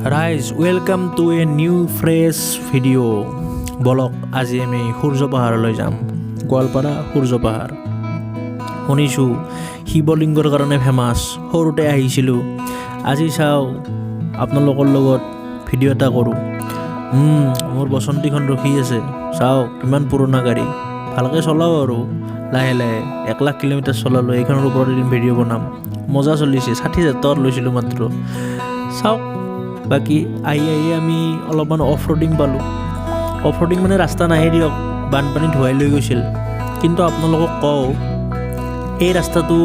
ৰাইজ, welcome to a new fresh video। বলক, আজি আমি সূৰ্য পাহাৰলৈ যাম। গোৱালপাৰা সূৰ্য পাহাৰ শুনিছোঁ শিৱলিংগৰ কাৰণে ফেমাছ। সৰুতে আহিছিলোঁ। আজি চাওঁ, আপোনালোকৰ লগত ভিডিঅ' এটা কৰোঁ। মোৰ বসন্তীখন ৰখি আছে। চাওক, কিমান পুৰণা গাড়ী। ভালকৈ চলাওঁ আৰু লাহে লাহে। 1 লাখ কিলোমিটাৰ চলালোঁ। এইখনৰ ওপৰত এদিন ভিডিঅ' বনাম। মজা চলিছে। 60,000 টকাত লৈছিলোঁ মাত্ৰ। চাওক, বাকী আহি আহি আমি অলপমান অফ ৰোডিং পালোঁ। অফ ৰোডিং মানে ৰাস্তা নাহে দিয়ক, বানপানী ধুৱাই লৈ গৈছিল। কিন্তু আপোনালোকক কওঁ, এই ৰাস্তাটো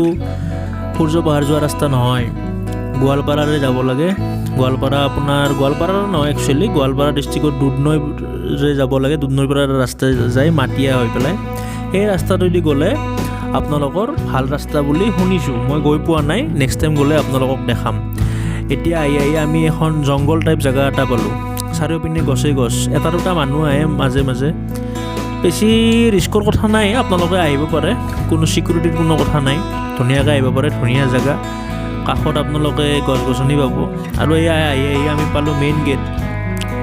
সূৰ্য পাহাৰ যোৱা ৰাস্তা নহয়। গোৱালপাৰাৰে যাব লাগে। গোৱালপাৰা, আপোনাৰ গোৱালপাৰাৰ নহয়, একচুৱেলি গোৱালপাৰা ডিষ্ট্ৰিক্টৰ দুধনৈৰে যাব লাগে। দুধনৈৰ পৰা এটা ৰাস্তা যায় মাটিয়া হৈ পেলাই। সেই ৰাস্তাটোদি গ'লে আপোনালোকৰ ভাল ৰাস্তা বুলি শুনিছোঁ। মই গৈ পোৱা নাই। নেক্সট টাইম গ'লে আপোনালোকক দেখাম। এতিয়া আহি আহি আমি এখন জংঘল টাইপ জেগা এটা পালোঁ। চাৰিওপিনে গছেই গছ। এটা দুটা মানুহ আহে মাজে মাজে। বেছি ৰিস্কৰ কথা নাই, আপোনালোকে আহিব পাৰে। কোনো চিকিউৰিটিৰ কোনো কথা নাই, ধুনীয়াকৈ আহিব পাৰে। ধুনীয়া জেগা, কাষত আপোনালোকে গছ গছনি পাব। আৰু এয়া আহি আহি আমি পালোঁ মেইন গেট।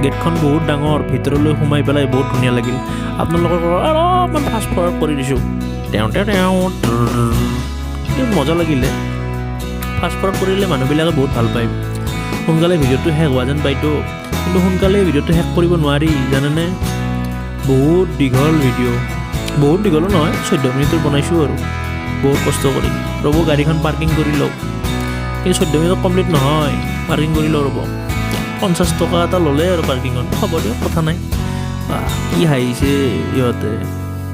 গেটখন বহুত ডাঙৰ। ভিতৰলৈ সোমাই পেলাই বহুত ধুনীয়া লাগিল। আপোনালোকৰ অলপমান ফাষ্ট ফৰৱাৰ্ড কৰি দিছোঁ। তেওঁ তেওঁ তেওঁ কি মজা লাগিলে। ফাষ্ট ফৰৱাৰ্ড কৰিলে মানুহবিলাকে বহুত ভাল পায়। সোনকালে ভিডিঅ'টো শেষ হোৱা যেন পাইতো, কিন্তু সোনকালে ভিডিঅ'টো শেষ কৰিব নোৱাৰি, জানেনে? বহুত দীঘল ভিডিঅ'। বহুত দীঘলো নহয়, 14 মিনিটৰ বনাইছোঁ আৰু বহুত কষ্ট কৰি। ৰ'ব, গাড়ীখন পাৰ্কিং কৰি লওক। কিন্তু 14 মিনিটত কমপ্লিট নহয়। পাৰ্কিং কৰি লওঁ, ৰ'ব। 50 টকা এটা ল'লে আৰু পাৰ্কিঙত। হ'ব দিয়ক, কথা নাই। বাহ, কি হাঁহিছে ইহঁতে!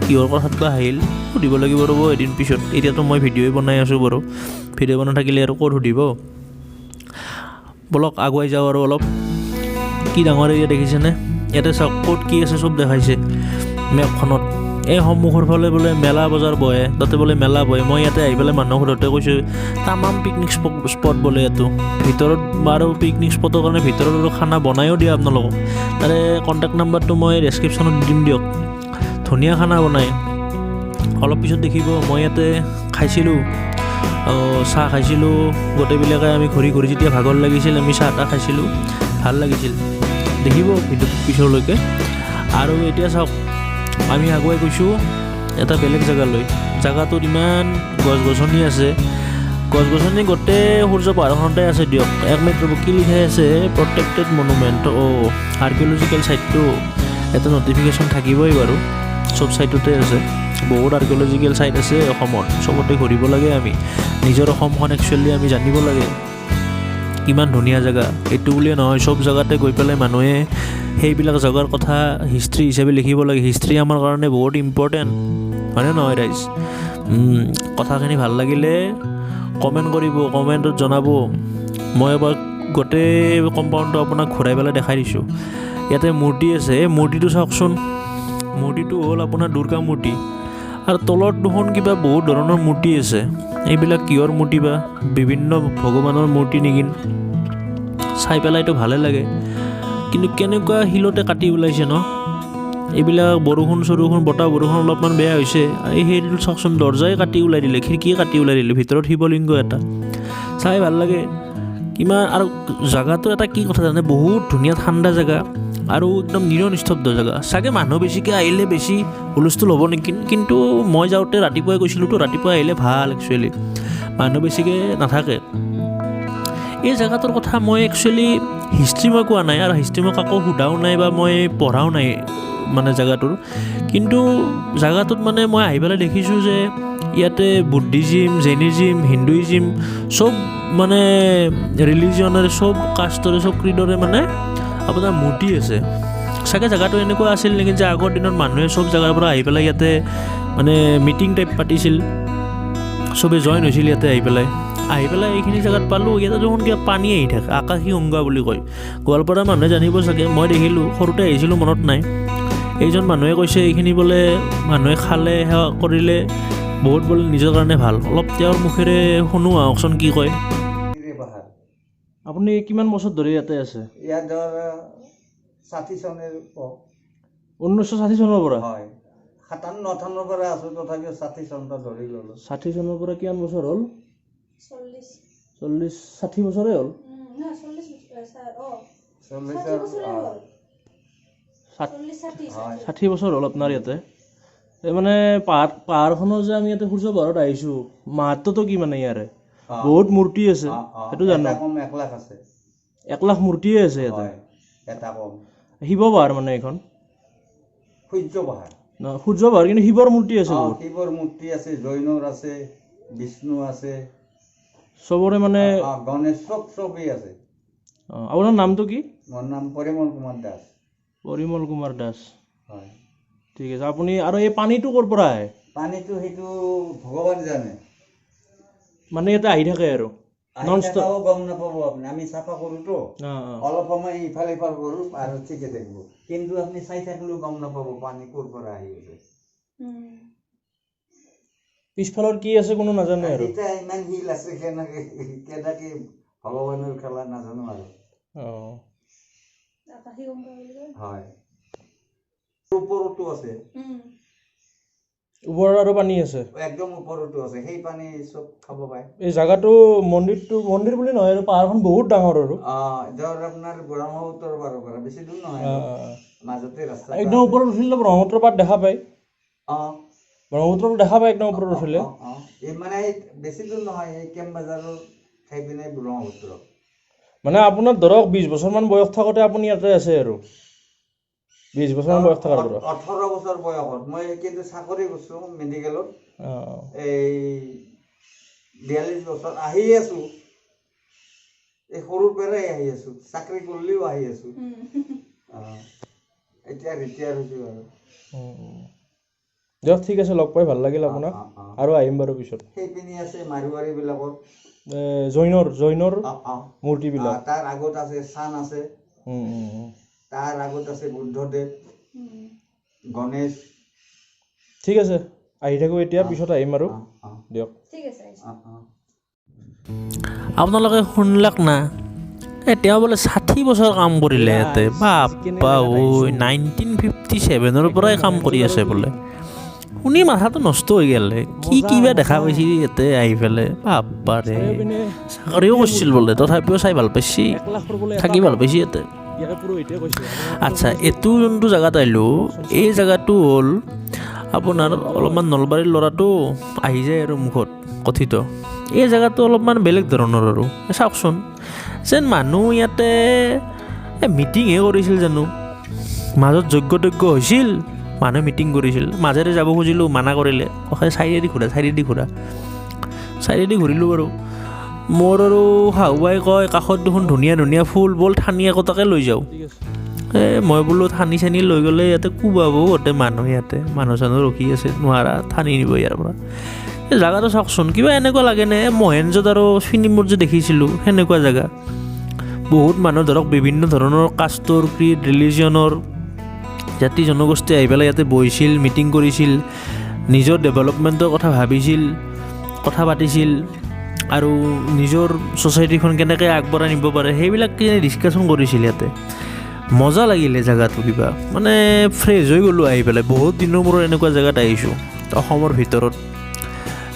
কিহৰ কথাত বা হাঁহিল, সুধিব লাগিব ৰ'ব এদিন পিছত। এতিয়াতো মই ভিডিঅ'ই বনাই আছোঁ বাৰু। ভিডিঅ' বনাই থাকিলে আৰু ক'ত সুধিব? ব'লক, আগুৱাই যাওঁ আৰু অলপ। কি ডাঙৰ এৰিয়া দেখিছেনে? ইয়াতে চাওক, ক'ত কি আছে চব দেখাইছে মেপখনত। এই সন্মুখৰ ফালে বোলে মেলা বজাৰ বহে, তাতে বোলে মেলা বহে। মই ইয়াতে আহি পেলাই মানুহক সোধোঁতে কৈছোঁ, তামাম পিকনিক স্পট বোলে এইটো। ভিতৰত আৰু পিকনিক স্পটৰ কাৰণে ভিতৰত আৰু খানা বনায়ো দিয়ে আপোনালোকক। তাৰে কণ্টেক্ট নাম্বাৰটো মই ডেছক্ৰিপশ্যনত দি দিম দিয়ক। ধুনীয়া খানা বনায়, অলপ পিছত দেখিব। মই ইয়াতে খাইছিলোঁ, চাহ খাইছিলোঁ। গোটেইবিলাকে আমি ঘূৰি ঘূৰি যেতিয়া ভাগৰ লাগিছিল, আমি চাহ তাহ খাইছিলোঁ, ভাল লাগিছিল। দেখিব ভিডিঅ'টো পিছলৈকে। আৰু এতিয়া চাওক, আমি আগুৱাই গৈছোঁ এটা বেলেগ জেগালৈ। জেগাটোত ইমান গছ গছনি আছে। গছ গছনি গোটেই সূৰ্য পাহাৰখনতে আছে দিয়ক। এক মিনিট ৰ'ব, কি লিখাই আছে? Protected monument. অ' আৰ্কিঅ'লজিকেল চাইটটো। এটা নটিফিকেশ্যন থাকিবই বাৰু, চব চাইটতে আছে। বহুত আৰ্কিঅ'লজিকেল চাইট আছে অসমত, চবতে ঘূৰিব লাগে আমি। নিজৰ অসমখন একচুৱেলি আমি জানিব লাগে, কিমান ধুনীয়া জেগা। এইটো বুলিয়ে নহয়, চব জেগাতে গৈ পেলাই মানুহে সেইবিলাক জেগাৰ কথা হিষ্ট্ৰী হিচাপে লিখিব লাগে। হিষ্ট্ৰী আমাৰ কাৰণে বহুত ইম্পৰ্টেণ্ট, হয়নে নহয় ৰাইজ? কথাখিনি ভাল লাগিলে কমেণ্ট কৰিব, কমেণ্টত জনাব। মই এবাৰ গোটেই কম্পাউণ্ডটো আপোনাক ঘূৰাই পেলাই দেখাই দিছোঁ। ইয়াতে মূৰ্তি আছে। এই মূৰ্তিটো চাওকচোন। মূৰ্তিটো হ'ল আপোনাৰ দুৰ্গা মূৰ্তি। আৰু তলত দেখোন কিবা বহুত ধৰণৰ মূৰ্তি আছে। এইবিলাক কিহৰ মূৰ্তি বা? বিভিন্ন ভগৱানৰ মূৰ্তি নেকি? চাই পেলাইতো ভালে লাগে, কিন্তু কেনেকুৱা শিলতে কাটি ওলাইছে ন এইবিলাক। বৰষুণ চৰষুণ, বতাহ বৰষুণ অলপমান বেয়া হৈছে। এই সেইটো চাওকচোন, দৰ্জাই কাটি ওলাই দিলে, খিৰিকীয়ে কাটি ওলাই দিলে। ভিতৰত শিৱলিংগ এটা, চাই ভাল লাগে কিমান। আৰু জেগাটো এটা কি কথা জানে? বহুত ধুনীয়া ঠাণ্ডা জেগা আৰু একদম নিৰ নিস্তব্ধ জেগা। চাগে মানুহ বেছিকৈ আহিলে বেছি হুলস্থুল হ'ব নেকি? কিন্তু মই যাওঁতে ৰাতিপুৱাই গৈছিলোঁতো, ৰাতিপুৱা আহিলে ভাল একচুৱেলি, মানুহ বেছিকৈ নাথাকে। এই জেগাটোৰ কথা মই একচুৱেলি হিষ্ট্ৰী মই কোৱা নাই আৰু হিষ্ট্ৰী মই কাকো সোধাও নাই বা মই পঢ়াও নাই মানে জেগাটোৰ। কিন্তু জেগাটোত মানে মই আহি পেলাই দেখিছোঁ যে ইয়াতে বুদ্ধিজিম, জৈনিজিম, হিন্দুইজিম, চব মানে ৰিলিজনৰে, চব কাষ্টৰে, চব ক্ৰীডৰে মানে আপোনাৰ মূৰ্তি আছে। চাগে জেগাটো এনেকুৱা আছিল নেকি যে আগৰ দিনত মানুহে চব জেগাৰ পৰা আহি পেলাই ইয়াতে মানে মিটিং টাইপ পাতিছিল, চবে জইন হৈছিল ইয়াতে আহি পেলাই। আহি পেলাই এইখিনি জেগাত পালোঁ। ইয়াতে দেখোন কিবা পানী আহি থাকে, আকাশী গংগা বুলি কয়। গোৱালপাৰাৰ মানুহে জানিব চাগে। মই দেখিলোঁ, সৰুতে আহিছিলোঁ, মনত নাই। এইজন মানুহে কৈছে, এইখিনি বোলে মানুহে খালে, সেৱা কৰিলে বহুত বোলে নিজৰ কাৰণে ভাল। অলপ তেওঁৰ মুখেৰে শুনো আহকচোন কি কয়। পাহাৰ। আপুনি কিমান বছৰ ধৰি ইয়াতে আছে? ইয়াত ধৰ 60 চনৰ 1960 চনৰ পৰা? হয়, 57 চনৰ পৰা আছোঁ, তথাপিও 60 চনটা ধৰি ল'লোঁ। 60 চনৰ পৰা কিমান বছৰ হ'ল? 40। 40, 60 বছৰে হ'ল। নহয়, 40। অঁ। চল্লিছৰ। হয়। 60 বছৰ হ'ল আপোনাৰ ইয়াতে। এই মানে পাহাৰখনৰ যে আমি ইয়াতে সূৰ্য পাহাৰত আহিছোঁ, মাহাত্মটো কি মানে ইয়াৰে? বহুত মূৰ্তি আছে। অ। সেইটো জানো। এটা কম 1 লাখ আছে। 1 লাখ মূৰ্তিয়ে আছে ইয়াতে? হয়, এটা কম। শিৱ পাহাৰ মানে এইখন? সূৰ্য পাহাৰ। ন, সূৰ্য পাহাৰ, কিন্তু শিৱৰ মূৰ্তি আছে বহুত। শিৱৰ মূৰ্তি আছে, জৈনৰ আছে, বিষ্ণু আছে। চবৰে মানে। গণেশ, চব চবেই আছে। আপোনাৰ নামটো কি? মোৰ নাম পৰিমল কুমাৰ দাস। পৰিমল কুমাৰ দাস। হয়। ঠিক আছে। আপুনি আৰু এই পানীটো ক'ৰ পৰা আহে? পানীটো সেইটো ভগৱান জানে। মানে ইয়াতে আহি থাকে আৰু আহি নন ষ্টপ? থকাও গম নাপাব আপুনি। আমি চাফা কৰোঁতো। অঁ অঁ অলপ সময় ইফাল সিফাল কৰোঁ আৰু ঠিকে থাকিব, কিন্তু আপুনি চাই থাকিলেও গম নাপাব পানী ক'ৰ পৰা আহি আছে। পিছফালৰ কি আছে কোনো নাজানে আৰু? এতিয়া ইমান শিল আছে, কেনেকে কেনেকে ভগৱানৰ খেলা নাজানো আৰু। আকাশী গংগা বুলি কয়। হয়, ওপৰতো আছে। ওপৰত আৰু পানী আছে? একদম ওপৰতো আছে, সেই পানী চব খাব পায়। এই জাগাটো, মন্দিৰটো, মন্দিৰ বুলি নহয় আৰু, পাহাৰখন বহুত ডাঙৰ আৰু। ধৰ আপোনাৰ ব্ৰহ্মপুত্ৰৰ পাৰৰ পৰা বেছি দূৰ নহয়। মাজতে ৰাস্তা। একদম ওপৰত উঠিলে ব্ৰহ্মপুত্ৰ পাৰ দেখা পায়? অ। ব্ৰহ্মপুত্ৰটো দেখা পায় একদম ওপৰত উঠিলে? অ, এই মানে এই বেছি দূৰ নহয়, এই কেম্প বজাৰৰ ঠাই পিনে ব্ৰহ্মপুত্ৰ। মানে আপোনাৰ ধৰক 20 বছৰমান বয়স থাকোঁতে আপুনি ইয়াতে আছে আৰু, 20 বছৰমান বয়স থকাৰ পৰা? 18 বছৰ বয়সত মই কিন্তু চাকৰি কৰিছোঁ মেডিকেলত। এই 42 বছৰ আহি আছো, এই সৰুৰ পৰাই আহি আছো, চাকৰি কৰিলেও আহি আছো। এতিয়া ৰিটায়াৰ হৈছো আৰু। দিয়ক, ঠিক আছে, লগ পাই ভাল লাগিল আপোনাক। অ। আৰু আহিম বাৰু পিছত। সেইপিনে আছে মাৰোৱাৰী বিলাকৰ। এ, জৈনৰ অ। মূৰ্তিবিলাক। তাৰ আগত আছে চান আছে। উম, উম, উম। তাৰ আগত আছে বুদ্ধদেৱ, গণেশ। ঠিক আছে, আহি থাকোঁ এতিয়া, পিছত আহিম আৰু। অ। দিয়ক। ঠিক আছে, আহিছোঁ। অ। আপোনালোকে শুনলাক না, এই তেওঁ বোলে 60 বছৰ কাম কৰিলে ইয়াতে। বাপ্পা ঐ, 1957ৰ পৰাই কাম কৰি আছে বোলে। শুনি মাথাটো নষ্ট হৈ গ'ল। কি কিবা দেখা পাইছি ইয়াতে আহি পেলাই, বাপ্পাৰে। চাকৰিও কৰিছিল বোলে, তথাপিও চাই ভাল পাইছি, থাকি ভাল পাইছি ইয়াতে। আচ্ছা, এইটো যোনটো জেগাত আহিলোঁ, এই জেগাটো হ'ল আপোনাৰ অলপমান নলবাৰীৰ ল'ৰাটো আহি যায় আৰু মুখত কথিত। এই জেগাটো অলপমান বেলেগ ধৰণৰ আৰু। চাওকচোন, যেন মানুহ ইয়াতে মিটিংহে কৰিছিল জানো, মাজত যজ্ঞ তজ্ঞ হৈছিল, মানুহে মিটিং কৰিছিল। মাজেৰে যাব খুজিলোঁ, মানা কৰিলে, কয় চাইডেদি ঘূৰা, চাইডেদি ঘূৰা। চাইডেদি ঘূৰিলোঁ বাৰু। মোৰ আৰু শাহুৱাই কয়, কাষত দেখোন ধুনীয়া ধুনীয়া ফুল, ব'ল ঠানি একোটাকে লৈ যাওঁ। এই মই বোলো ঠানি চানি লৈ গ'লে ইয়াতে কোবাব গোটেই মানুহ, ইয়াতে মানুহ চানুহ ৰখি আছে, নোৱাৰা ঠানি নিব ইয়াৰ পৰা। এই জেগাটো চাওকচোন, কিবা এনেকুৱা লাগেনে মহেঞ্জোদাৰো ফিল্মত যে দেখিছিলোঁ সেনেকুৱা জেগা। বহুত মানুহ ধৰক বিভিন্ন ধৰণৰ কাষ্টৰ, ক্ৰীড, ৰিলিজনৰ, জাতি জনগোষ্ঠী আহি পেলাই ইয়াতে বহিছিল, মিটিং কৰিছিল, নিজৰ ডেভেলপমেণ্টৰ কথা ভাবিছিল, কথা পাতিছিল আৰু নিজৰ ছ'চাইটিখন কেনেকৈ আগবঢ়াই নিব পাৰে সেইবিলাক ডিছকাশ্যন কৰিছিল ইয়াতে। মজা লাগিলে জেগাটো, কিবা মানে ফ্ৰেছ হৈ গ'লোঁ আহি পেলাই। বহুত দিনৰ মূৰত এনেকুৱা জেগাত আহিছোঁ অসমৰ ভিতৰত।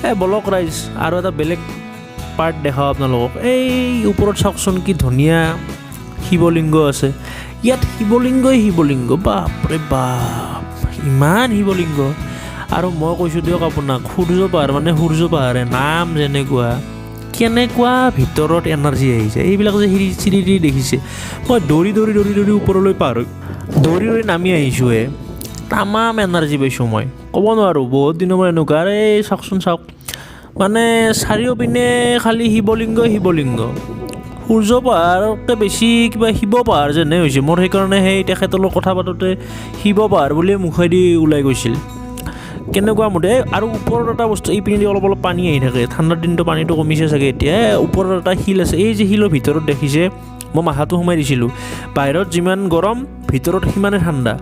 এই বলক ৰাইজ, আৰু এটা বেলেগ পাৰ্ট দেখাওঁ আপোনালোকক। এই ওপৰত চাওকচোন, কি ধুনীয়া শিৱলিংগ আছে ইয়াত। শিৱলিংগই শিৱলিংগ, বাপৰে বাপ, ইমান শিৱলিংগ। আৰু মই কৈছোঁ দিয়ক আপোনাক, সূৰ্য পাহাৰ মানে সূৰ্য পাহাৰে নাম যেনেকুৱা, কেনেকুৱা ভিতৰত এনাৰ্জি আহিছে। এইবিলাক যে সিঁড়ি চিৰি দি দেখিছে, মই দৌৰি দৌৰি দৌৰি দৌৰি ওপৰলৈ পাৰ হৈ দৌৰি দৌৰি নামি আহিছোঁহে। তামাম এনাৰ্জি পাইছোঁ মই, ক'ব নোৱাৰোঁ। বহুত দিনৰ মই এনেকুৱা। আৰে চাওকচোন, চাওক, মানে চাৰিওপিনে খালি শিৱলিংগই শিৱলিংগ। সূৰ্য পাহাৰতকৈ বেছি কিবা শিৱ পাহাৰ যেনহে হৈছে মোৰ। সেইকাৰণে সেই তেখেতৰ লগত কথা পাতোঁতে শিৱ পাহাৰ বুলিয়ে মুখেদি ওলাই গৈছিল কেনেকুৱা মুঠে। আৰু ওপৰত এটা বস্তু, এইপিনেদি অলপ অলপ পানী আহি থাকে। ঠাণ্ডাৰ দিনটো পানীটো কমিছে চাগে এতিয়া। ওপৰত এটা শিল আছে, এই যে শিলৰ ভিতৰত দেখিছে, মই মাথাটো সোমাই দিছিলোঁ। বাহিৰত যিমান গৰম, ভিতৰত সিমানে ঠাণ্ডা,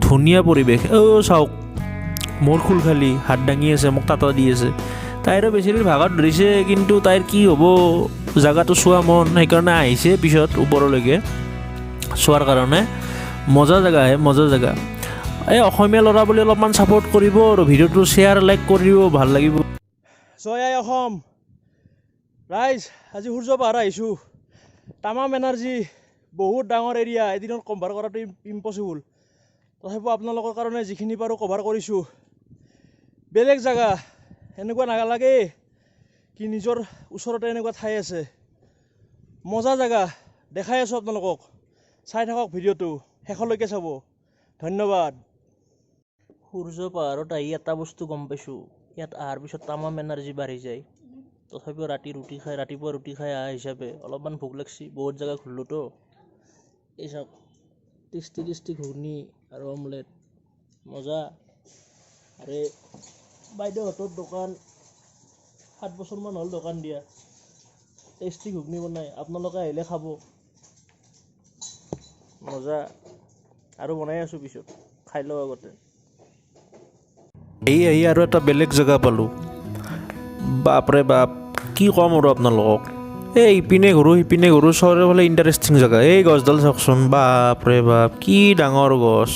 ধুনীয়া পৰিৱেশ। অ' চাওক, মোৰ খুলখালি হাত দাঙি আছে, মোক টাটা দি আছে। তাইৰো বেছি ভাগত ধৰিছে, কিন্তু তাইৰ কি হ'ব, জেগাটো চোৱা মন, সেইকাৰণে আহিছে পিছত ওপৰলৈকে চোৱাৰ কাৰণে। মজা জেগা হে, মজা জেগা। এই অসমীয়া ল'ৰা বুলি অলপমান ছাপোৰ্ট কৰিব আৰু ভিডিঅ'টো শ্বেয়াৰ, লাইক কৰি দিব, ভাল লাগিব। জয় আই অসম। ৰাইজ, আজি সূৰ্য পাহাৰ আহিছোঁ, তামাম এনাৰ্জি। বহুত ডাঙৰ এৰিয়া, এদিনত কভাৰ কৰাটো ইম্পচিবল। তথাপিও আপোনালোকৰ কাৰণে যিখিনি পাৰোঁ কভাৰ কৰিছোঁ। বেলেগ জেগা এনেকুৱা নালাগে কি নিজৰ ওচৰতে এনেকুৱা ঠাই আছে। মজা জেগা দেখাই আছোঁ আপোনালোকক, চাই থাকক ভিডিঅ'টো শেষলৈকে চাব। ধন্যবাদ। সূৰ্য পাহাৰত আহি এটা বস্তু গম পাইছোঁ, ইয়াত অহাৰ পিছত তামাম এনাৰ্জি বাঢ়ি যায়। তথাপিও ৰাতি ৰুটি খাই, ৰাতিপুৱা ৰুটি খাই অহা হিচাপে অলপমান ভোক লাগছি, বহুত জেগা ঘূৰিলোঁতো। এই চাওক, টেষ্টি টেষ্টি ঘুগনি আৰু অমলেট, মজা। আৰু এই বাইদেউহঁতৰ দোকান, 7 বছৰমান হ'ল দোকান দিয়া, টেষ্টি ঘুগনি বনায়, আপোনালোকে আহিলে খাব, মজা। আৰু বনাই আছোঁ, পিছত খাই লওঁ আগতে। এই আহি আৰু এটা বেলেগ জেগা পালোঁ। বাপৰে বাপ, কি ক'ম আৰু আপোনালোকক। এই ইপিনে ঘূৰোঁ সিপিনে ঘূৰোঁ, চাৰিওফালে ইণ্টাৰেষ্টিং জেগা। এই গছডাল চাওকচোন, বাপৰে বাপ কি ডাঙৰ গছ।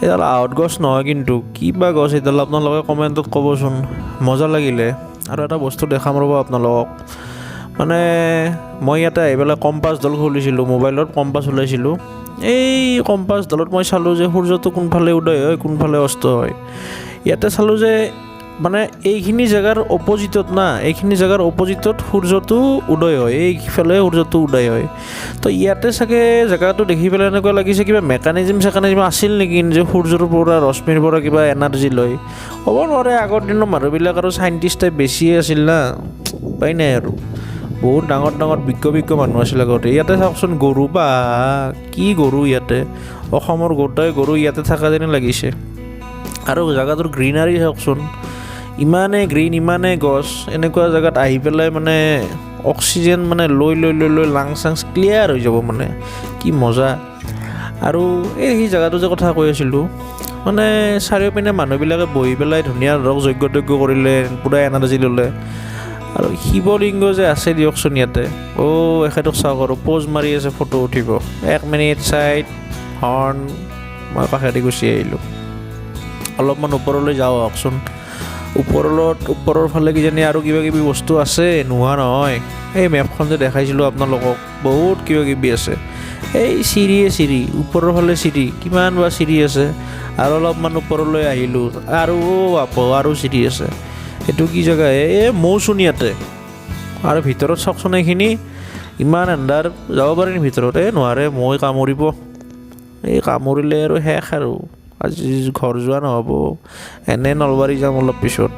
এইডাল আহঁত গছ নহয় কিন্তু, কিবা গছ এইডাল, আপোনালোকে কমেণ্টত ক'বচোন। মজা লাগিলে। আৰু এটা বস্তু দেখাম ৰ'ব আপোনালোকক। মানে মই ইয়াতে আহি পেলাই কম্পাছডাল খুলিছিলোঁ, মোবাইলত কম্পাছ ওলাইছিলোঁ। এই কম্পাছডালত মই চালোঁ যে সূৰ্যটো কোনফালে উদয় হয় কোনফালে অস্ত হয়। ইয়াতে চালোঁ যে মানে এইখিনি জেগাৰ অপজিটত না, এইখিনি জেগাৰ অপজিটত সূৰ্যটো উদয় হয়, এইফালে সূৰ্যটো উদয় হয়। তো ইয়াতে চাগে জেগাটো দেখি পেলাই এনেকুৱা লাগিছে কিবা মেকানিজিম চেকানিজিম আছিল নেকি যে সূৰ্যৰ পৰা ৰশ্মিৰ পৰা কিবা এনাৰ্জি লয়। ক'ব নোৱাৰে, আগৰ দিনৰ মানুহবিলাক আৰু চাইণ্টিষ্ট টাইপ বেছিয়ে আছিল না, উপায় নাই আৰু। বহুত ডাঙৰ ডাঙৰ বিজ্ঞ বিজ্ঞ মানুহ আছিল আগতে। ইয়াতে চাওকচোন গৰু, বা কি গৰু ইয়াতে, অসমৰ গোটেই গৰু ইয়াতে থকা যেনে লাগিছে। আৰু জেগাটোৰ গ্ৰীনাৰী চাওকচোন, ইমানেই গ্ৰীণ, ইমানেই গছ। এনেকুৱা জেগাত আহি পেলাই মানে অক্সিজেন মানে লৈ লৈ লৈ লৈ লাংছ চাংছ ক্লিয়াৰ হৈ যাব মানে, কি মজা। আৰু এই সেই জেগাটো যে কথা কৈ আছিলোঁ, মানে চাৰিওপিনে মানুহবিলাকে বহি পেলাই ধুনীয়া ধৰক যজ্ঞ তজ্ঞ কৰিলে, পূৰা এনাৰ্জি ল'লে। আৰু শিৱলিংগ যে আছে দিয়কচোন ইয়াতে। অ' এখেতক চাওক আৰু প'জ মাৰি আছে ফটো উঠিব। 1 মিনিট চাইড হৰ্ণ, মই কাষেদি গুচি আহিলোঁ। অলপমান ওপৰলৈ যাওঁ আহকচোন। ওপৰৰ ফালে কিজানি আৰু কিবা কিবি বস্তু আছে, নোহোৱা নহয়। এই মেপখন যে দেখাইছিলোঁ আপোনালোকক, বহুত কিবা কিবি আছে। এই চিৰিয়ে চিৰি, ওপৰৰ ফালে চিৰি, কিমান বা চিৰি আছে। আৰু অলপমান ওপৰলৈ আহিলোঁ, আৰু বাপ আৰু চিৰি আছে। এইটো কি জেগা? এই মৌচোন ইয়াতে। আৰু ভিতৰত চাওকচোন এইখিনি ইমান এন্ধাৰ, যাব পাৰি নি ভিতৰত? এই নোৱাৰে, মই কামুৰিব। এই কামুৰিলে আৰু শেষ আৰু, আজি ঘৰ যোৱা নহ'ব। এনেই নলবাৰী যাম অলপ পিছত।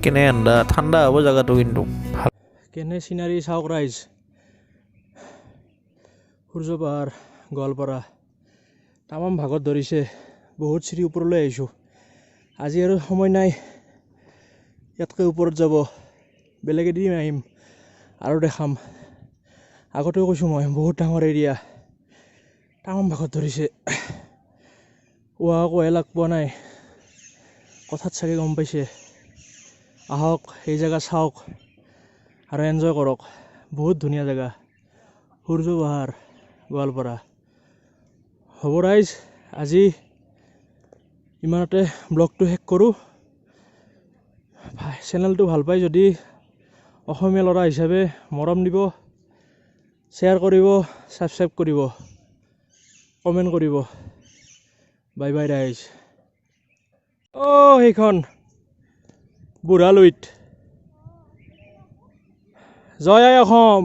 কেনে এন্ধাৰ, ঠাণ্ডা হ'ব জেগাটো কিন্তু ভাল। কেনে চিনাৰী চাওক ৰাইজ, সূৰ্য পাহাৰ গোৱালপাৰা। তামাম ভাগত ধৰিছে, বহুত চিৰি ওপৰলৈ আহিছোঁ। আজি আৰু সময় নাই ইয়াতকৈ ওপৰত যাব, বেলেগ এদিন আহিম আৰু দেখাম। আগতেও কৈছোঁ মই, বহুত ডাঙৰ এৰিয়া। তামাম ভাগত ধৰিছে, কোৱাহে লাগ পোৱা নাই, কথাত চাগে গম পাইছে। আহক এই জেগা চাওক আৰু এনজয় কৰক, বহুত ধুনীয়া জেগা সূৰ্য পাহাৰ গোৱালপাৰা। হ'ব ৰাইজ, আজি ইমানতে ব্লগটো শেষ কৰোঁ। চেনেলটো ভাল পাই যদি অসমীয়া ল'ৰা হিচাপে মৰম দিব, শ্বেয়াৰ কৰিব, ছাবস্ক্ৰাইব কৰিব, কমেণ্ট কৰিব। বাই বাই ৰাইজ। অ' সেইখন বুঢ়া লুইত। জয় আই অসম।